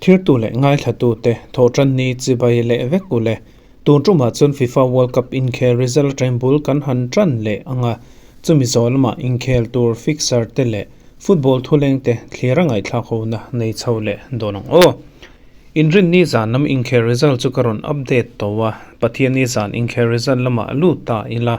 Thirtu leh ngaithlatute thawhtanni chibai leh vek u le. Tun tumah chuan FIFA World Cup inkhel result atangin bul kan han tan leh ang a, chumi zawh lamah inkhel tur fixer te leh football thuleng te thlir a ngaihthlak hona nei chho leh dawn ang aw. Inrinni zan lam inkhel result chu ka rawn update tawh a, Pathianni zan inkhel result lamah lut ta ila.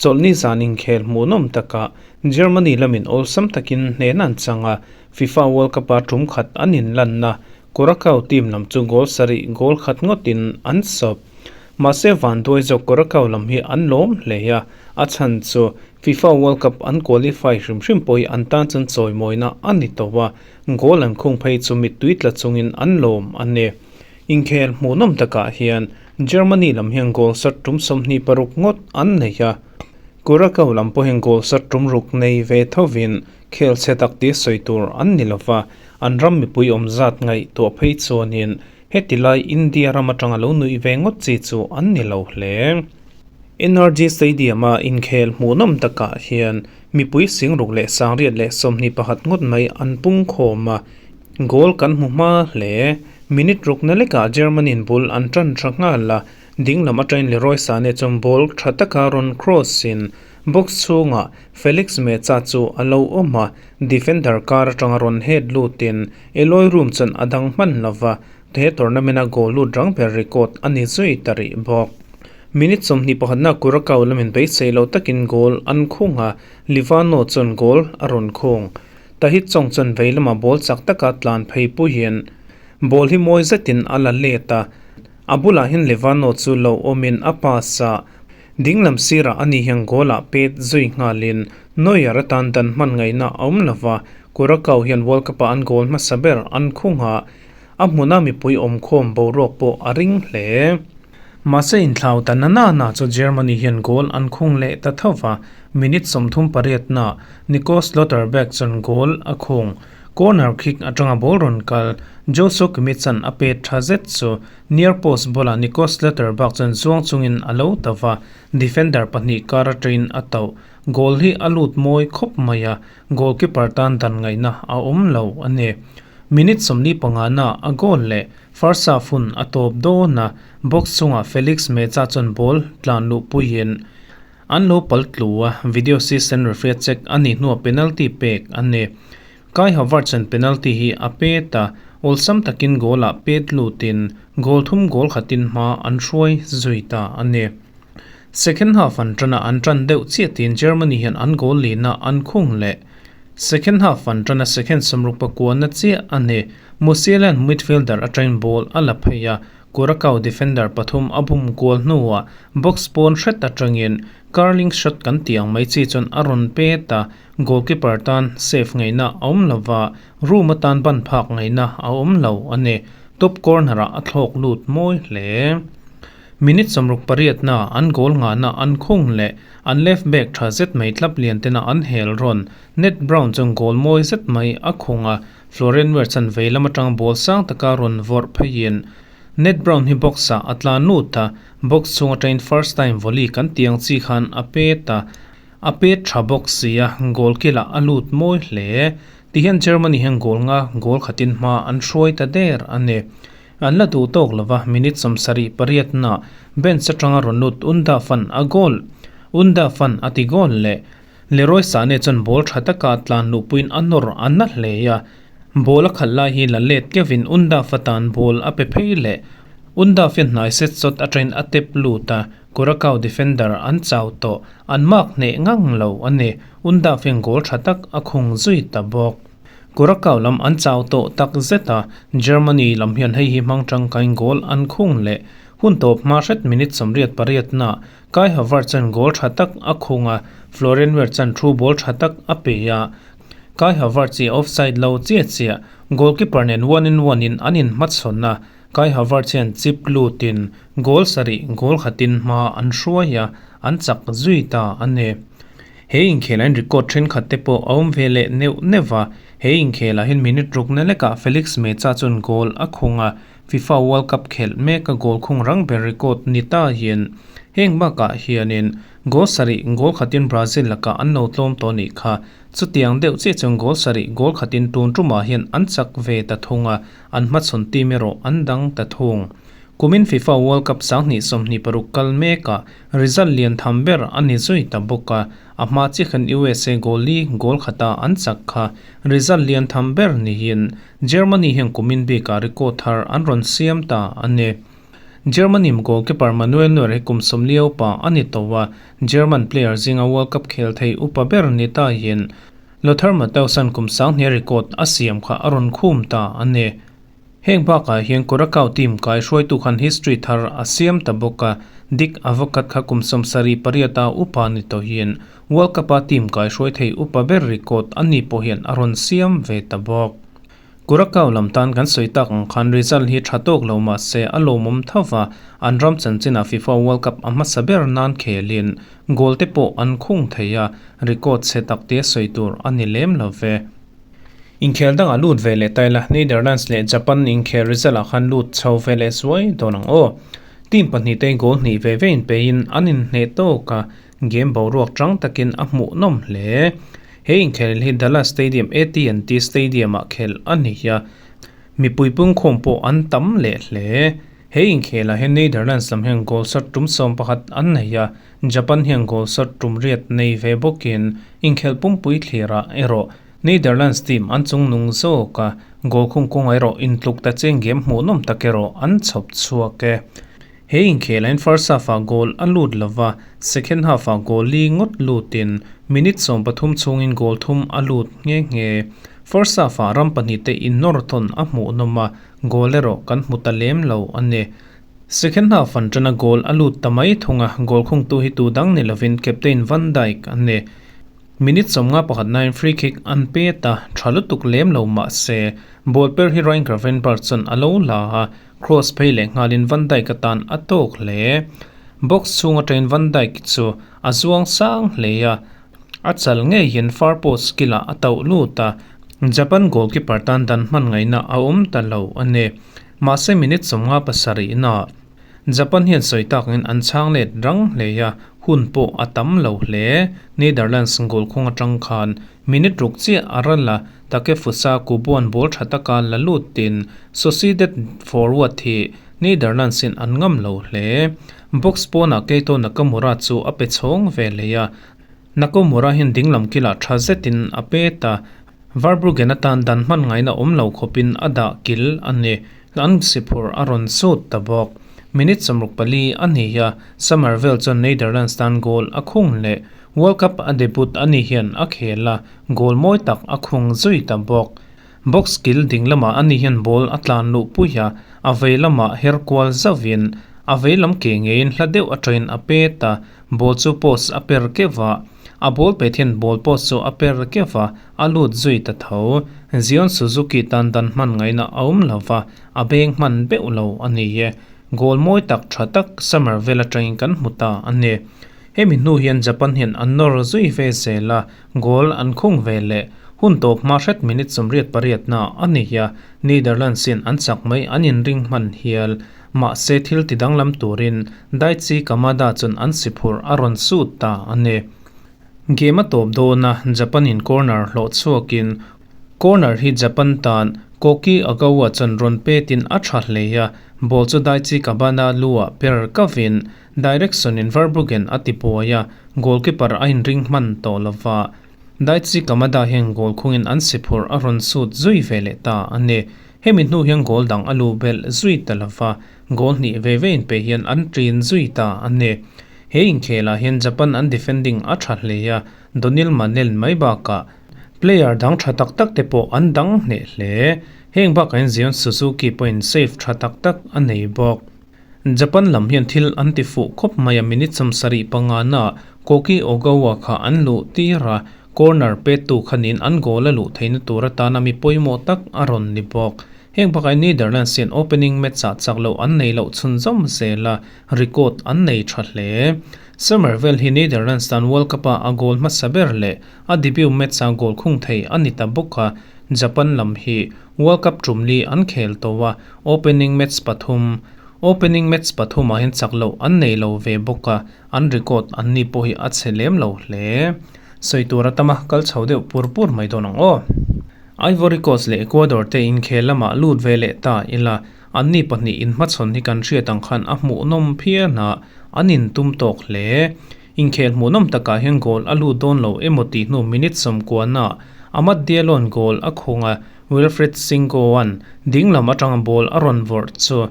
Chawlhni zan inkhel hmuhnawm takah Germany lamin awlsam takin hnehna an chang a, FIFA World Cup-a tum khat an inlanna Curacao team lam chu goal sarih goal khat ngawtin an sawp. Mahse vanduai zawk Curacao lam hi an lawm hle a, a chhan chu FIFA World Cup an qualify hrim hrim pawh hi an tan chuan chawimawina a ni tawh a, goal an khung phei chu mittui tla chungin an lawm a ni. Inkhel hmuhnawm takah hian Germany lam hian goal sat tum 26 ngawt an nei a, Curacao lam pawhin goal sat tum ruk nei ve thovin khel chhe tak tih sawi tur an ni lova, an ram mipui awm zat ngaihtuah phei chuanin heti lai India ram atanga lo nuih ve ngawt chi chu an ni lo hle. NRG Stadium-a inkhel hmuhnawm takah hian mipui singruk leh 821 ngawt mai an pungkhawm a, Goal kan hmu hma hle. Minute rukna lekah Germany-in bul an tan tha nghal a, ding lam atangin Leroy Sane chuan ball tha taka rawn cross-in box chhungah Felix Meza chu a lo awm a, defender kar atanga rawn head lutin Eloy Room chuan a dang hman lo va, he tournament-a goal lut rang ber record a ni zui ta rih bawk. Minute 21-na Curacao lamin beisei lo takin goal an khung a, Livano chuan goal a rawn khung. Tahit chawng chuan vei lama ball chak taka tlan phei puiin ball hi mawi zetin a la let a, a bulah hian Levano chu lo awmin a pass a, ding lam sirah ani hian goal ah pet zui nghalin Neuer atan dan hman ngaihna a awm lova, Curacao hian World Cup ah an goal hmasa ber an khung a, a hmuna mipui awmkhawm boruak pawh a ring hle. Mahse inthlau ta na na na chu Germany hian goal an khung leh ta tho va, minute 38 na Nico Schlotterbeck chuan goal a khung. Corner kick atanga ball rawn kal, Joshua Kimmich chuan a pet tha zet chu near post ball-ah Nico Schlotterbeck chuan zuang chungin a lo ta va, defender pahnih kar atangin a tauh. Goal hi a lut mawi khawp mai a, goalkeeper tan dan ngaihna a awm lo a ni. Minute 45 na a goal leh First half hun a tawp dawn a, box chungah Felix Meza chuan ball tlan luh puiin an lo pal tlu a, video assistant referee check a nih hnuah penalty pek a ni. Kai Havertz chuan penalty hi a pet a, awlsam takin goal ah pet lutin goal thum goal khatin hma an hruai zui ta a ni. Second half an tan a, an tan deuh chiah tiin Germany hian an goal lina an khung leh. Second half an tan a, second 69 na chiah a ni. Musiala-a'n midfielder atangin ball a la phei a, Curacao defender pathum a bum kual hnuah box pawn hret atangin curling shot kan tih ang mai chi chuan a rawn pet a, goalkeeper tan save ngaihna a awm lova, room atan ban phak ngaihna a awm lo a ni. Top corner-ah a thlawk lut mawi hle. Minute 68 na an goal ngahna an khung leh an left back tha zet mai tlap lian tena an hel rawn Ned Brown chuan goal mawi zet mai a khung a, Florian Wirtz an vei lam atanga ball sang taka rawn vawrh pheiin Ned Brown hi box ah a tlan lut a, box chhung atangin first time volley kan tih ang chi khan a pet a, a pet tha bawk si a, goal kilah a lut mawi hle. Tihian Germany hian goal nga goal khatin hma an hruai ta der a ni. An la duh tawk lova minute 78 na bench atanga rawn lut Undav an a goal Undav an a ti goal leh Leroy Sane chuan ball tha taka tlan luhpuiin a nawr a na hle a, ball a khalh lai hi la let kevin Undav atan ball a pe phei leh Undav hian hnai set shot atangin a tep lut a, Curacao defender an chau tawh, an mark hneh ngang lo a ni. Undav hian goal tha tak a khung zui ta bawk. Curacao lam an chau tawh tak zet a, Germany lam hian hei hi hmang tangkain goal an khung leh hun tawp hma hret minute 88 na Kai Havertz chuan goal tha tak a khung a, Florian Wirtz chuan thu ball tha tak a pe a. Kai Havertz hi offside lo chiah chiah, goalkeeper nen one in one in an inhmachhawn a, Kai Havertz hian chip lutin goal sarih goal khatin hma an hruai a, an chak zui ta a ni. He inkhel ah hian record thenkhat te pawh a awm ve leh neuh neuh a, he inkhel ah hian minute rukna lekah Felix Meza chuan goal a khung a, FIFA World Cup khelh mek a goal khung rang ber record ni ta hian heng bakah hianin Goal sarih goal khatin Brazil lakah an lo tlawm tawh nih kha. Chutiang deuh chiah chuan goal sarih goal khatin tun tumah hian an chak ve ta thung a, an hmachhawn team erawh an dang ta thung. Kumin FIFA World Cup 2026 kal mekah result lian tham ber a ni zui ta bawk a, a hma chiah khan USA goal li goal khata an chak kha result lian tham ber niin Germany hian kumin bikah record thar an rawn siam ta a ni. Germany goalkeeper Manuel Neuer hi kum 40 upa a ni tawh a, German player zinga World Cup khel thei upa ber ni ta hian Lothar Matthäus an kum 2000 record a siam kha a rawn khum ta a ni. Heng bakah hian Curacao team kai hruaitu khan history thar a siam ta bawk a, Dick Advocaat kha kum 78 a upa ni tawh hian World Cup a team kai hruai thei upa ber record a ni pawh hian a rawn siam ve ta bawk. Curacao lam tan kan sawi tak ang khan result hi tha tawk lo mah se a lawmawm tho va, an ram chanchinah FIFA World Cup a hmasa ber nan khelin goal te pawh an khung thei a, record chhe tak te sawi tur a ni lem lo ve. Inkhel dangah lut ve leh ta ila, Netherlands leh Japan inkhel result ah khan lut chho ve leh zuai dawn ang aw. Team pahnih te goal hnih ve ve in peiin an inhneh tawk a, Game boruak tang takin a hmuhnawm hle. He inkhel hi Dallas Stadium AT&T Stadium-ah khelh a ni a, mipui pungkhawm pawh an tam leh hle. He inkhelah hian Netherlands lam hian goal shot tum 11 an nei a, Japan hian goal shot tum riat nei ve bawkin inkhelh pumpui thlirah erawh Netherlands team an chungnung zawk a, goal khung kawngah erawh intluk ta cheng game hmuhnawm tak erawh an chhawp chhuak e. He inkhelain first half-ah goal a lut lova, second half-ah goal li ngawt lutin minute 13 chhungin goal thum a lut nghe nghe. First half-ah ram pahnih te innawr thawn a hmuhnawm a, goal erawh kan hmu ta lem lo a ni. Second half an tana goal a lut ta mai thung a, goal khungtu hi tu dang ni lovin captain Van Dijk a ni. Minute 51 nain free kick an pet a, tha lutuk lem lo mah se ball per hi Ryan Gravenberch chuan a lo la a, Cross phei leh nghalin Van Dijk atan a tawk hle. Box chhung atangin Van Dijk chu a zuang sang hle a, a chal ngeiin far post kilah a tauh lut a, Japan goalkeeper tan dan hman ngaihna a awm ta lo a ni. Mahse minute 57 na Japan hian sawi takin an chhang let rang hle a, hun pawh a tam lo hle. Netherlands goal khawng atang khan minute ruk chiah a ral a, Takefusa Kubo-a'n ball tha taka la lutin Sociedad forward hi Netherlands in an ngam lo hle. Box pawnah Keito Nakamura chu a pe chhawng ve leh a, Nakamura hian dinglam kilah tha zetin a pet a, Verbruggen atan dan hman ngaihna awm lo khawpin a dah kil a ni. An siphurh a rawn sut ta bawk. Minute 64 a ni a, Summerville chuan Netherlands tan goal a khung leh. World Cup a debut a ni hian a khel a, goal mawi tak a khung zui ta bawk. Box kil ding lamah a ni hian ball a tlan luh pui a, a vei lamah her kual zauhin a vei lam ke ngeiin hla deuh atangin a pet a, ball chu post a per keuh a, a ball pet hian ball post chu a per keuh a, a lut zui ta tho. Zion Suzuki tan dan hman ngaihna a awm lo va, a beng hman beuh lo a ni e. Goal mawi tak tha tak Summerville atangin kan hmu ta a ni. Hemi hnu hian Japan hian an nawr zui ve zel a, goal an khung ve leh. Hun tawp hma hret minute 88 na a ni a, Netherlands hian an chak mai an inring hman hial. Mahse thil ti danglam turin Daichi Kamada chuan an siphurh a rawn sut ta a ni. Game a tawp dawn a, Japan in corner hlawh chhuakin corner hi Japan tan Koki Ogawa chuan rawn petin a tha hle a, ball chu Daichi Kabana luah per kavin Direction in Verbruggen a ti buai a, goalkeeper a inring hman tawh lova. Daichi Kamada hian goal khungin an siphurh a rawn sut zui ve leh ta a ni. Hemi hnu hian goal dang a lu belh zui ta lova, goal hnih ve ve inpe hian an ṭin zui ta a ni. He inkhelah hian Japan an defending a ṭha hle a, Donyell Malen mai bakah player dang ṭha tak tak te pawh an dang hneh hle. Heng bakah hian Zion Suzuki pawhin save ṭha tak tak a nei bawk. Japan lam hian thil an ti fuh khawp mai a, minute 75 na Koki Ogawa kha an luh tir a, corner pettu khanin an goal a luh theihna tur atana mi pawimawh tak a rawn ni bawk. Heng bakah Netherlands hian opening match-ah chak loh an nei loh chhunzawm zel a, record an nei tha hle. Summerville hi Netherlands tan World Cup-a a goal hmasa ber leh a debut match-a goal khung thei a ni ta bawk a, Japan lam hi World Cup tum li an khel tawh a, opening match pathum. Opening match pathumah hian chak loh an nei lo ve bawk a, an record an ni pawh hi a chhe lem lo hle. Sawi tur a tam a, kal chho deuh pur pur mai dawn ang aw. Ivory Coast leh Ecuador te inkhel lamah lut ve leh ta ila, anni pahnih inhmachhawn hi kan hriat ang khan a hmuhnawm phian a, an intum tawk hle. Inkhel hmuhnawm takah hian goal a lut dawn lo emaw tih hnu minute sawmkuana Amad Diallo-a'n goal a khung a, Wilfried Singo-a'n dinglam atanga ball a rawn vawrh chu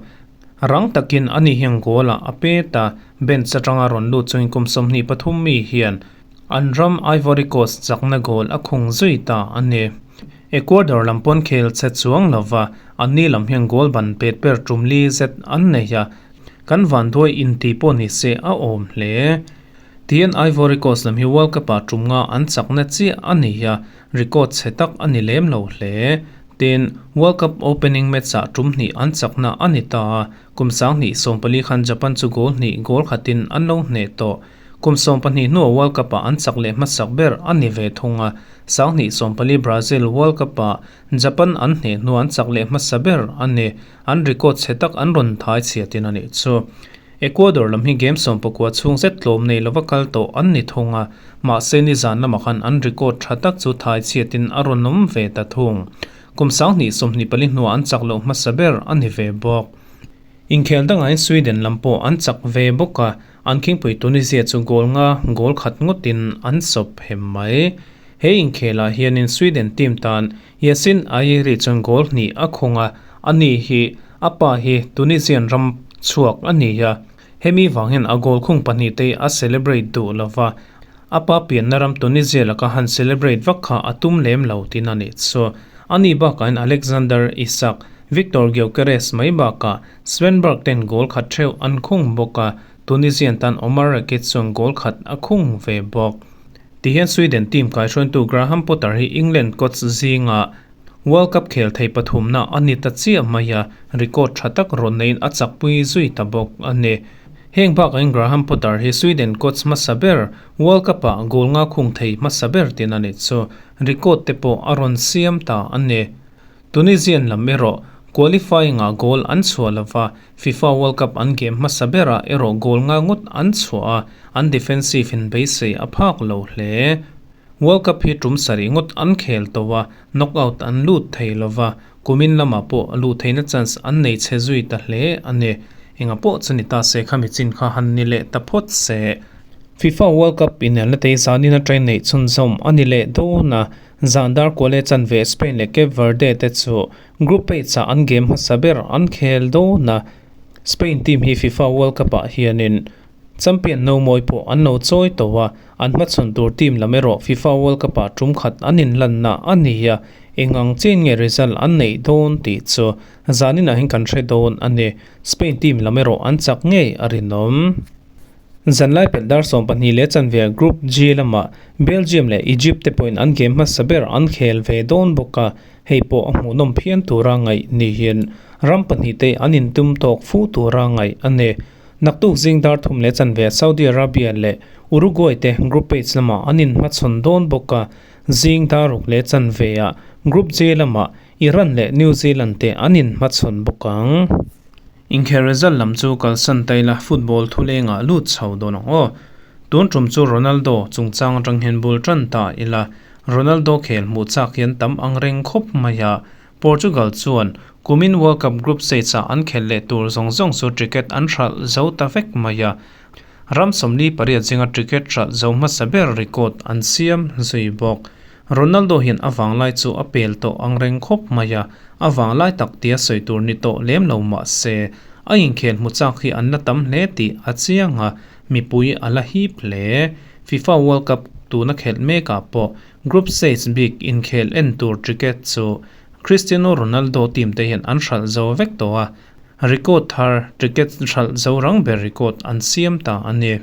rang takin ani hian goal-ah a pet a, bench atanga rawn lut chungin kum 23 mi hian an ram Ivory Coast chakna goal a khung zui ta a ni. Ecuador lam pawn khel che chuang lova anni lam hian goal ban pet ber tum li zet an nei a, kan vanduai inti pawh ni se a awm hle. Tihian Ivory Coast lam hi World Cup-ah tum nga an chakna chiah a ni a, record chhe tak a ni lem lo hle. Tin, World Cup opening match-ah tum hnih an chakna a ni ta a, kum 2014 khan Japan chu goal hnih goal khatin an lo hneh tawh. Kum 12 hnuah World Cup-ah an chak leh hmasak ber a ni ve thung a, 2014 Brazil World Cup-ah Japan an hneh hnuah an chak leh hmasa ber a ni. An record chhe tak an rawn thai chhiatin a nih chu. Ecuador lam hi game 19 chhung zet tlawm nei lova kal tawh an ni thung a, mahse nizan lamah khan an record tha tak chu thai chhiatin a rawn awm ve ta thung. Kum 2024 hnuah an chak loh hmasa ber a ni ve bawk. Inkhel dangah Sweden lam pawh an chak ve bawk a, an khingpui Tunisia chu goal nga goal khat ngawtin an sawp hem mai. He inkhelah hianin Sweden team tan Yasin Ayeri chuan goal hnih a khung a, ani hi a pa hi Tunisian ram chhuak a ni a, hemi vang hian a goal khung pahnih te a celebrate duh lova, a pa pianna ram Tunisia laka han celebrate vak kha a tum lem lo tin a nih chu. Ani bakah hian Alexander Isak, Viktor Gyokeres mai bakah Sven Berg ten goal khat theuh an khung bawk a, Tunisian tan Omar Rekik chuan goal khat a khung ve bawk. Tihian Sweden team kaihruaintu Graham Potter hi England coach zinga World Cup khel thei pathumna a ni ta chiah mai a, record tha tak rawn neiin a chakpui zui ta bawk a ni. Heng bakah Graham Potter hi Sweden coach hmasa ber World Cup-ah goal nga khung thei hmasa ber tin a nih chu record te pawh a rawn siam ta a ni. Tunisian lam erawh qualifying-ah goal an chhuah lova, FIFA World Cup an game hmasa berah erawh goal nga ngawt an chhuah a, an defensive in beisei a phak lo hle. World Cup hi tum sarih ngawt an khel tawh a, knockout an lut thei lova, kumin lamah pawh luh theihna chance an nei chhe zui ta hle a ni. Enga pawh chu ni ta se khami chin kha han ni leh ta phawt se. FIFA World Cup inelna te hi zanin atangin neih chhunzawm a ni leh dawn a, Zan dar kual e chanve Spain leh Cape Verde te chu Group H ah an game hmasa ber an khel dawn a, Spain team hi FIFA World Cup ah hianin champion no mawi pawh an lo chawi tawh a, an hmachhawn tur team lam erawh FIFA World Cup ah tum khat an inlanna a ni a, eng ang chian nge result an neih dawn tih chu zaninah hian kan hre dawn a ni. Spain team lam erawh an chak ngei a rinawm. Zanlai pelh dar 12 leh chanve Group G lamah Belgium leh Egypt te pawhin an game hmasa ber an khel ve dawn bawk a, hei pawh a hmuhnawm phian tura ngaih niin ram pahnih te an intum tawk fu tura ngaih a ni. Naktuk zing dar thum leh chanve Saudi Arabia leh Uruguay te Group H lamah an inhmachhawn dawn bawk a, zing dar ruk leh chanveah Group J lamah Iran leh New Zealand te an inhmachhawn bawk ang. Inkhel result lam chu kalsan ta ila football thulengah lut chho dawn ang aw. Tun tum chu Ronaldo chungchang atang hian bul tan ta ila Ronaldo khel hmuh chak hian tam ang reng khawp mai a. Portugal chuan kumin World Cup group stage ah an khel leh tur zawng zawng chu ticket an hralh zo ta vek mai a. Ram 48 zinga ticket hralh zo hmasa ber record an siam zui bawk. Ronaldo hian a vanglai chu a pel tawh ang reng khawp mai a, a vanglai tak tia sawi tur ni tawh lem lo mah se, a inkhel hmu chak hi an la tam hle tih a chiang a, mipui a la hip hle. FIFA World Cup tuna khelh mekah pawh group stage bik inkhel en tur ticket chu Cristiano Ronaldo team te hian an hralh zo vek tawh a, record thar ticket hralh zo rang ber record an siam ta a ni.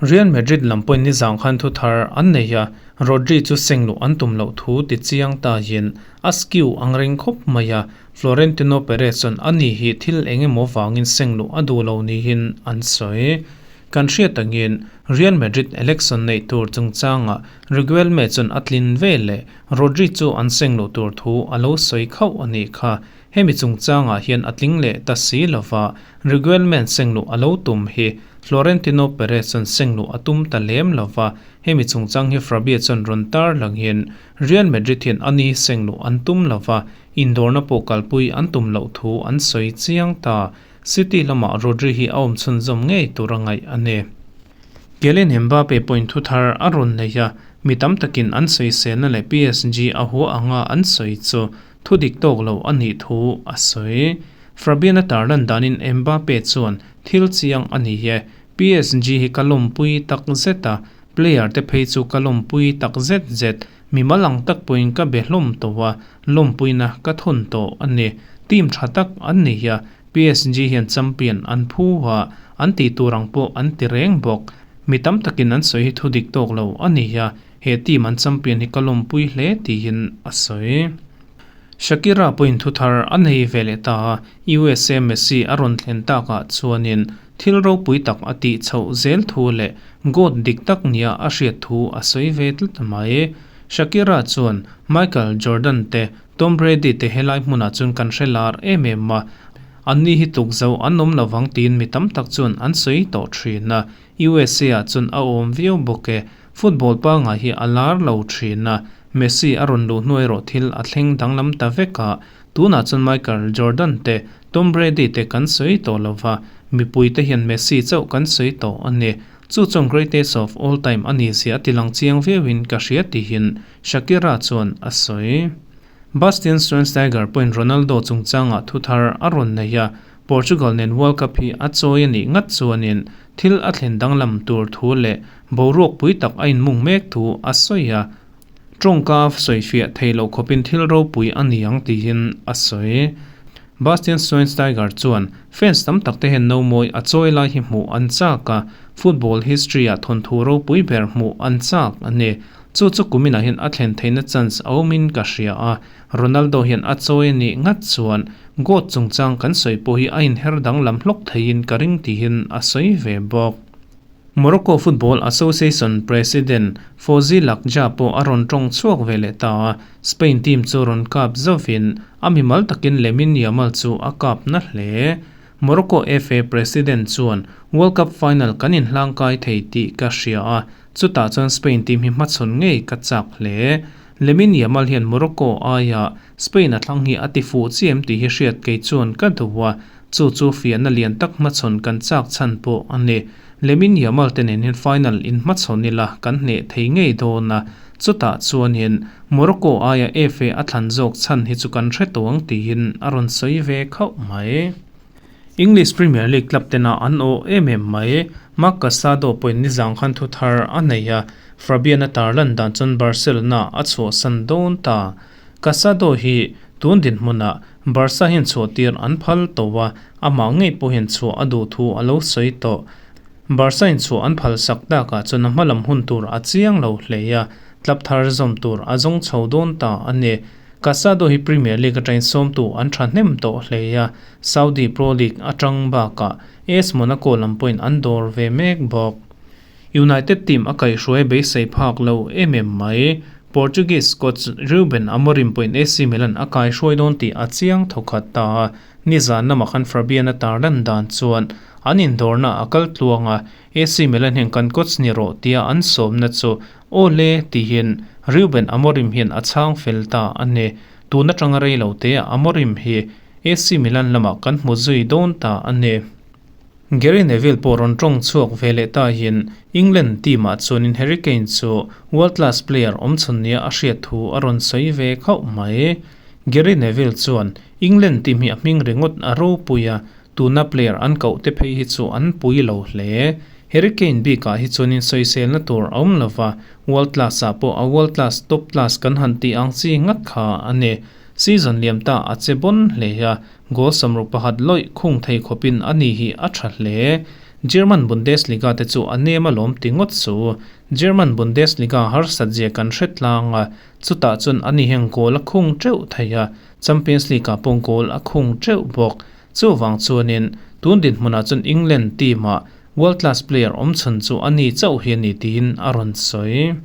Real Madrid lam pawhin nizang khan thu thar an nei a, Rodri chu seng luh an tum loh thu ti chiang ta hian a skew ang reng khawp mai a, Florentino Perez chuan ani hi thil eng emaw vangin seng luh a duh lo niin an sawi. Kan hriat angin Real Madrid election neih tur chungchangah Riquelme chuan a tlin ve leh Rodri chu an seng luh tur thu a lo sawi khauh a nih kha. Hemi chungchangah hian a tling leh ta si lova, Reguilmen sengluh a lo tum hi Florentino Perez chuan sengluh a tum ta lem lova, hemi chungchang hi Fabia chuan rawn tar langin Real Madrid hian a ni sengluh an tum lova, indawrna pawh kalpui an tum loh thu an sawi chiang ta. City lamah Rodri hi a awm chhunzawm ngei tur a ngaih a ni. Kylian Mbappe pawhin thu thar a rawn nei a, mi tam takin an sawiselna leh PSG a hua anga an sawi chu thu dik tawk lo a nih thu a sawi. Fabian-a tarlan danin Mbappe chuan thil chiang a ni e, PSG hi ka lawmpui tak zet a, player te phei chu ka lawmpui tak zet zet, mimal ang tak pawhin ka be hlawm tawh a, lawmpuina ka thawn tawh a ni. Team tha tak an ni a, PSG hian champion an phu a, an tih tur ang pawh an ti reng bawk. Mi tam takin an sawi hi thu dik tawk lo a ni a, he team an champion hi ka lawmpui hle tiin a sawi. Shakira pawhin thu thar a nei ve leh ta a, USA Messi a rawn thlen takah chuanin thil ropui tak a tih chhoh zel thu leh God dik tak nia a hriat thu a sawi ve tlat mai. Shakira chuan Michael Jordan te Tom Brady te helai hmunah chuan kan hre lar em em a, anni hi tluk zo an awm lovang tiin mi tam tak chuan an sawi tawh thin a, USA ah chuan a awm viau bawk e, football pangai hi a lar lo thin a, Messi a rawn luh hnu erawh thil a thleng danglam ta vek a, tunah chuan Michael Jordan te, Tom Brady te kan sawi tawh lova, mipui te hian Messi chauh kan sawi tawh a ni. Chu chuan greatest of all time a ni zia a ti lang chiang viauin ka hria tihin Shakira chuan a sawi. Bastian Schweinsteiger pawhin Ronaldo chungchangah thu thar a rawn nei a, Portugal nen World Cup hi a chawi a nih ngat chuanin thil a thlen danglam tur thu leh boruak pui tak a inmung mek thu a sawi a, tawngka sawifiah thei loh khawpin thil ropui a ni ang tiin a sawi. Bastian Schweinsteiger chuan fans tam tak te hian nomawi a chawi lai hi hmuh an chak a, football history-ah thawnthu ropui ber hmuh an chak a ni. Chu chu kuminah hian a thlen theihna chance a awmin ka hria a, Ronaldo hian a chawi a nih ngat chuan goat chungchang kan sawi pawh hi a inher danglam hlawk theiin ka ring tihin a sawi ve bawk. Morocco Football Association President Fouzi Lekjaa pawh a rawn tawng chhuak ve leh ta a, Spain team chu rawn kap zovin a mimal takin Lamine Yamal chu a kap na hle. Morocco FA President chuan, World Cup final kan inhlangkai thei tih ka hria a, chutah chuan Spain team hi hmachhawn ngei ka chak hle. Lamine Yamal hian Morocco aia Spain a thlang hi a ti fuh chiam tih hi hriat kei chuan ka duh a, chu chu fiahna lian tak hmachhawn kan chak chhan pawh a ni. Lamine Yamal te nen hian final inhmachhawn ila kan hneh thei ngei dawn a, chutah chuanin Morocco aia FA a thlan zawk chhan hi chu kan hre tawh ang tiin a rawn sawi ve khauh mai. English Premier League club tena an awh em em mai. Marc Casado pawhin nizang khan thu thar a nei a, Fabian-a tarlan dan chuan Barcelona a chhuahsan dawn ta. Casado hi tun dinhmunah Barca hian chhuahtir an phal tawh a, amah ngei pawh hian chhuah a duh thu a lo sawi tawh. Barca in chhuah an phal sak takah chuan a hmalam hun tur a chiang lo hle a, club thar zawm tur a zawng chho dawn ta a ni. Casado hi Premier League atangin sawmtu an thahnem tawh hle a, Saudi Pro League atang bakah AS Monaco lam pawhin an dawr ve mek bawk. United team a kaihhruai beisei phak lo em em mai. Portuguese coach Ruben Amorim pawhin AC Milan a kaihhruai dawn tih a chiang thawkhat ta a, nizan lamah khan Fabian-a tarlan dan chuan an indawrna a kal tluang a, AC Milan hian kan coach ni rawh tia an sawmna chu Aw le tihin Ruben Amorim hian a chhang fel ta a ni. Tun atanga rei lo te Amorim hi AC Milan lamah kan hmu zui dawn ta a ni. Gary Neville pawh rawn tawng chhuak ve leh ta hian England team ah chuanin Harry Kane chu world class player awmchhun nia a hriat thu a rawn sawi ve khauh mai. Gary Neville chuan England team hi a hming ringawt a ropui a, Tuna player an koh te phei hi chu an pui lo hle. Harry Kane bikah hi chuanin sawiselna tur a awm lova, world class ah pawh a world class top class kan han tih ang chi ngat kha a ni. Season liam ta a che bawn hle a, goal 61 lawih khung thei khawpin a ni hi a tha hle. German Bundesliga te chu a nem alawm ti ngawt su. German Bundesliga harsat zia kan hre tlang a, chutah chuan a ni hian goal a khung teuh thei a, Champions League ah pawh goal a khung teuh bawk. Chuvang chuanin tun dinhmunah chuan England team-ah world class player awmchhun chu a ni chauh hi a ni tiin a rawn sawi.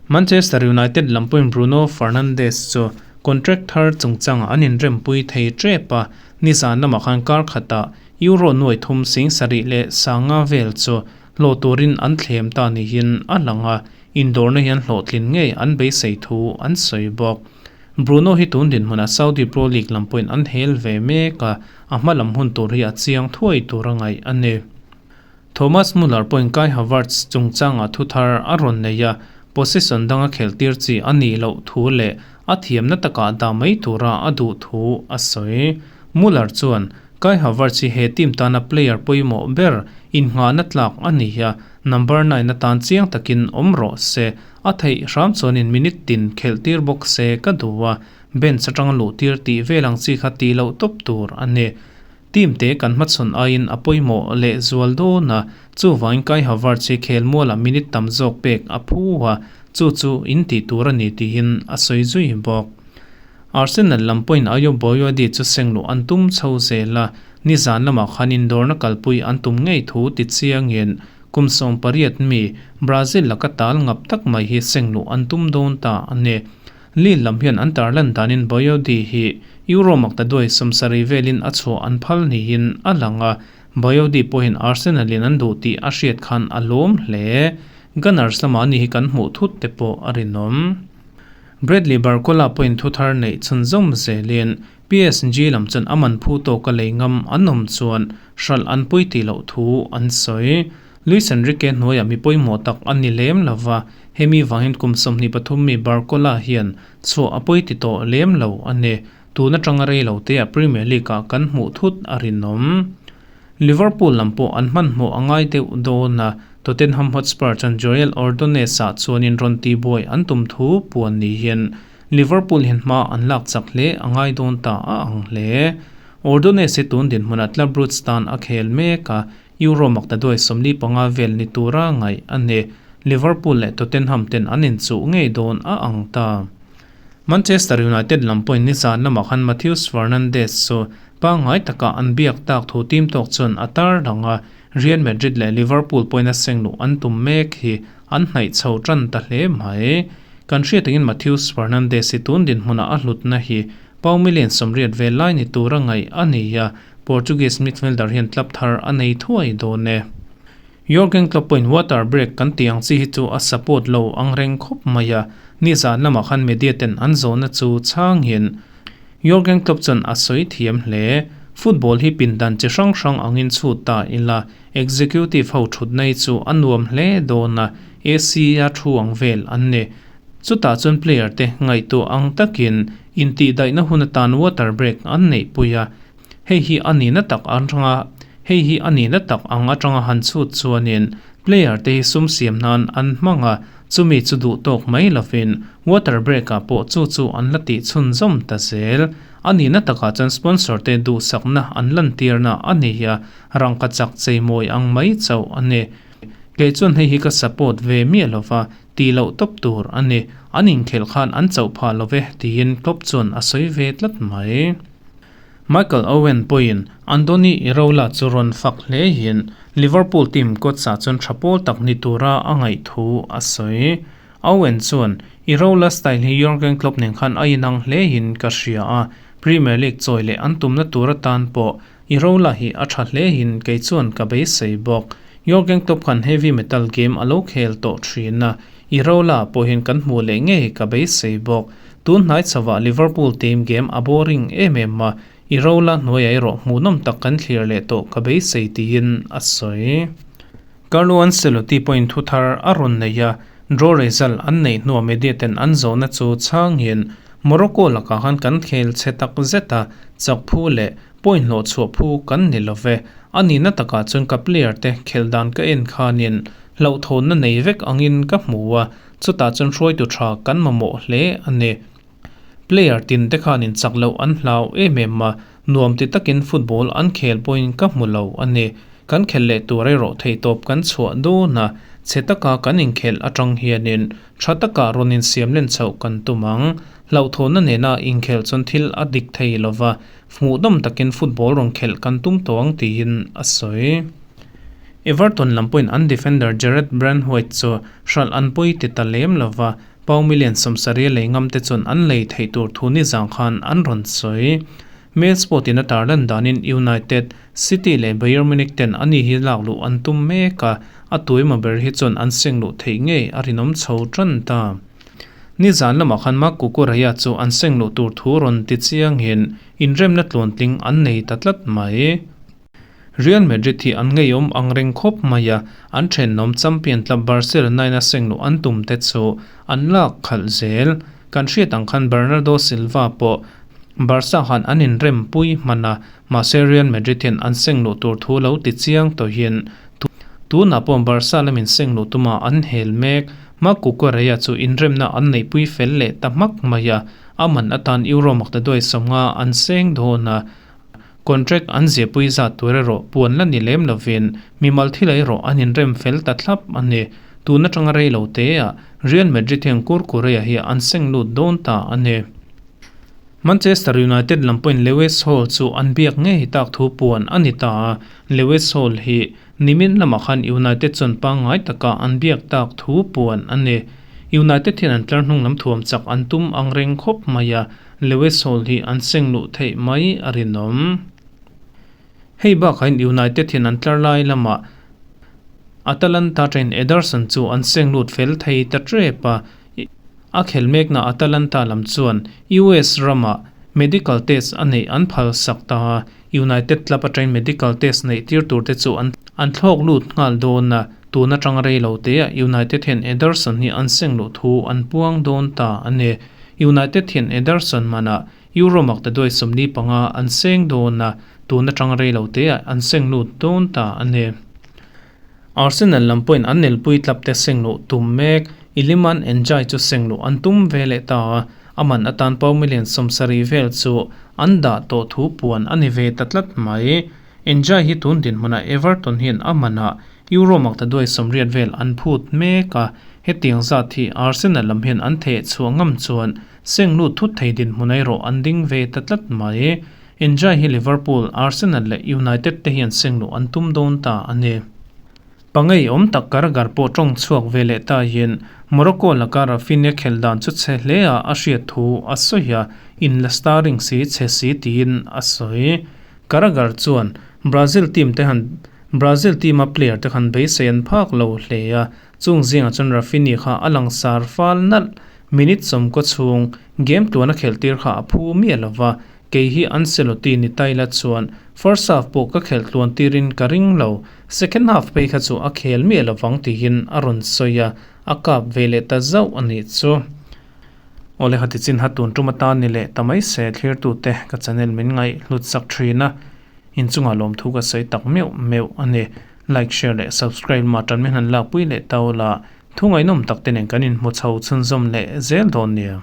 Manchester United lam pawhin Bruno Fernandes chu Contract thar chungchangah an inrempui thei tep a, nizan lamah khan kar khatah Euro nuai thum sing sarih leh sanga vel chu hlawh turin an thlem ta niin a lang a, indawrna hian hlawhtlin ngei an beisei thu an sawi bawk. Bruno hi tun dinhmunah Saudi Pro League lam pawhin an hel ve mek a, a hma lam hun tur hi a chiang thuai tur a ngaih a ni. Thomas Muller pawhin Kai Havertz chungchangah thu thar a rawn nei a, position danga khelhtir chi a nih loh thu leh a thiamna takah dah mai tura a duh thu a sawi. Muller chuan, Kai Havertz hi he team tana player pawimawh ber innghahna tlak a ni a, number nine atan chiang takin awm rawh se, a theih hram chuanin minute tin khelhtir bawk se ka duh a, bench atanga luhtir tih vel ang chi kha tih loh tawp tur a ni. Team te kan hmachhawn aiin a pawimawh leh zual dawn a, chuvangin Kai Havertz hi khelmualah minute tam zawk pek a phu a, chu chu in tih tur a ni tiin a sawi zui bawk. Arsenal lam pawhin Ayo Boyodi chu sengluh an tum chho zel a, nizan lamah khan indawrna kalpui an tum ngei thu ti chiangin kum 18 mi Brazil laka tal ngap tak mai hi sengluh an tum dawn ta a ni. Lille lam hian an tarlan danin Boyodi hi Euro makta duai 70 velin a chhuah an phal niin a lang a, Boyodi pawhin Arsenal in an duh tih a hriat khan a lawm hle. Gunners lamah ani hi kan hmuh thut te pawh a rinawm. Bradley Barcola pawhin thu thar neih chhunzawm zelin PSG lam chuan a man phu tawka lei ngam an awm chuan hralh an pui tih loh thu an sawi. Luis Enrique hnuaiah mi pawimawh tak a ni lem lo va, hemi vangin kum 23 mi Barcola hian chhuah a pawi ti tawh lem lo a ni. Tun atanga rei lo te ah Premier League ah kan hmuh thut a rinawm. Liverpool lam pawh an hmanhmawh a ngai deuh dawn a, Tottenham Hotspur chuan Joel Ordonez ah chuanin rawn tihbuai an tum thu puan ni hian Liverpool hian hma an lak chak hle a ngai dawn ta a ang hle. Ordonez hi tun dinhmunah Club Brugge tan a khel mek a, Euro makta duai 45 vel ni tura ngaih a ni. Liverpool leh Tottenham ten an inchuh ngei dawn a ang ta. Manchester United lam pawhin nizan lamah khan Matheus Fernandes chu pangngai taka an biak tak thu team tawk chuan a tar lang a, Real Madrid leh Liverpool pawhin a sengluh an tum mek hi an hnaih chho tan ta hle mai. Kan hriat angin Matheus Fernandes hi tun dinhmunah a hlutna hi pau million 80 vel lai ni tura ngaih a ni a, Portuguese midfielder hian club thar a nei thuai dawn e. Jurgen Klopp pawhin water break kan tih ang chi hi chu a support lo ang reng khawp mai a, nizan lamah khan media ten an zawhna chu chhangin Jurgen Klopp chuan a sawi thiam hle. Football hi pindan chi hrang hrang angin chhut ta ila, executive ho thutna hi chu a nuam hle dawn a, AC a thu ang vel an ni. Chutah chuan player te ngaihtuah ang takin intihdaihna hun atan water break an neihpui a, Hei hi a nihna tak atanga Hei hi a nihna tak ang atanga han chhut chuanin player te hi sum siam nan an hmang a, chumi chu duh tawk mai lovin water break ah pawh chu chu an la tih chhunzawm ta zel. A nihna takah chuan sponsor te duhsakna an lantirna a ni a, rangka chak cheimawi ang mai chauh a ni. Kei chuan hei hi ka support ve miah lova, tih loh tawp tur a ni. An inkhelh khan an chauh phah love tiin Klopp chuan a sawi ve tlat mai. Michael Owen pawhin Andoni Iraola chu rawn fak hle hian Liverpool team coach-ah chuan tha pawl tak ni tura a ngaih thu a sawi. Owen chuan, Iraola style hi Jurgen Klopp nen khan a inang hle in ka hria a, Premier League chawi leh an tumna tur atan pawh Iraola hi a tha hle in kei chuan ka beisei bawk. Jurgen Klopp khan heavy metal game a lo khel tawh thin a, Iraola pawhin kan hmuh leh ngei ka beisei bawk. Tun hnai chhovah Liverpool team game a boring em em a, Iraola hnuaiah erawh hmuhnawm tak kan thlir leh tawh ka beisei tiin a sawi. Carlo Ancelotti pawhin thu thar a rawn nei a, draw result an neih hnuah media ten an zawhna chu chhangin Morocco lakah khan kan khel chhe tak zet a, chak phu leh point hlawh chhuah phu kan ni lo ve. A nihna takah chuan ka player te khelh dan ka en khanin hlauhthawnna nei vek angin ka hmu a, Chutah chuan hruaitu tha kan mamawh hle a ni. Player tin te khanin chak loh an hlau em em a, nuam ti takin football an khel pawhin ka hmu lo a ni. Kan khelh leh tur erawh theihtawp kan chhuah dawn a, chhe taka kan inkhelh atang hianin tha taka rawn insiam len chhoh kan tum ang. Hlauhthawnna nena inkhelh chuan thil a dik thei lova, hmuhdawm takin football rawn khelh kan tum tawh ang tiin a sawi. Everton lam pawhin an defender Jarrad Branthwaite chu hralh an pawi ti ta lem lova, Pau million 70 lei ngam te chuan an lei theih tur thu ni zang khan an rawn sawi. Mail Sport in a tarlan danin United, City leh Bayern Munich ten ani hi lak luh an tum mek a, a tuaima ber hi chuan an seng luh theih ngei a rinawm chho tan ta. Nizan lamah khan Marc Cucurella chu an seng luh tur thu rawn ti chiangin inremna tluantling an nei ta tlat mai. Real Madrid hi an ngeiawm ang reng khawp mai a, an thenawm champion club Barcelona in a seng luh an tum te chu an lak khalh zel. Kan hriat ang khan Bernardo Silva pawh Barca khan an inrempui hman a, mahse Real Madrid hian an seng luh tur thu lo ti chiang tawhin tunah pawh Barca lamin seng luh tuma an hel mek. Marc Cucurella chu inremna an neihpui fel leh ta hmak mai a, a man atan Euro maktaduai 50 an seng dawn a. Contract an ziahpui zat tur erawh puan la ni lem lovin mimal thil erawh an inrem fel ta thlap a ni. Tun atanga rei lo teah Real Madrid hian Cucurella hi an seng lut dawn ta a ni. Manchester United lam pawhin Lewis Hall chu an biak ngei tak thu puan a ni ta a, Lewis Hall hi nimin lamah khan United chuan pangngai taka an biak tak thu puan a ni. United hian an tlar hnung lam thuam chak an tum ang reng khawp mai a, Lewis Hall hi an seng luh theih mai a rinawm. Hei bakah hian United hian an tlar lai lamah Atalanta train Ederson chu an seng lut fel thei ta tep a, a khel mekna Atalanta lam chuan US ramah medical test a neih an phal sak ta a, United club atangin medical test neih tir tur te chu an an thlawk lut nghal dawn a, tun atang rei lo te ah United hian Ederson hi an seng luh thu an puang dawn ta a ni. United hian Ederson manah Euro maktaduai 45 an seng dawn a, tun atang rei lo te ah an seng lut dawn ta a ni. Arsenal lam pawhin an nelpui club te seng luh tum mek, Iliman Ndiaye chu seng luh an tum ve leh ta a, a man atan pau million 70 vel chu an dah tawh thu puan a ni ve ta tlat mai. Ndiaye hi tun dinhmunah Everton hian a manah Euro maktaduai 80 vel an phut mek a, hetiang zat hi Arsenal lam hian an theh chhuah ngam chuan seng lut thut thei dinhmun erawh an ding ve ta tlat mai. Ndiaye hi Liverpool, Arsenal leh United te hian seng luh an tum dawn ta a ni. Pangei awm tak Carragher pawh tawng chhuak ve leh ta hian Morocco laka Raphinha khel dan chu chhe hle a a hriat thu a sawi a, in la starring si chhe si tiin a sawi. Carragher chuan Brazil team te han Brazil team a player te khan beisei an phak lo hle a, chung zingah chuan Raphinha kha a langsar fal nalh. Minute 90 chhung game tluan a khelh tir kha a phu miah lova, Kei hi Ancelotti ni taila chuan first half pawh ka khelh tluan tirin ka ring lo, second half phei kha chu a khel miah lovang tihin a rawn sawi a, a kap ve leh ta zauh a nih chu. Awle hati chin ha tun tum atan ni leh ta mai se thlirtute ka channel min ngaih hlut sak thin a, inchungah lawmthu ka sawi tak meuh meuh a ni. Like, share leh subscribe lamah tan min han lakpui leh tau la, thu ngaihnawm tak te nen kan inhmu chho chhunzawm leh zel dawn nia.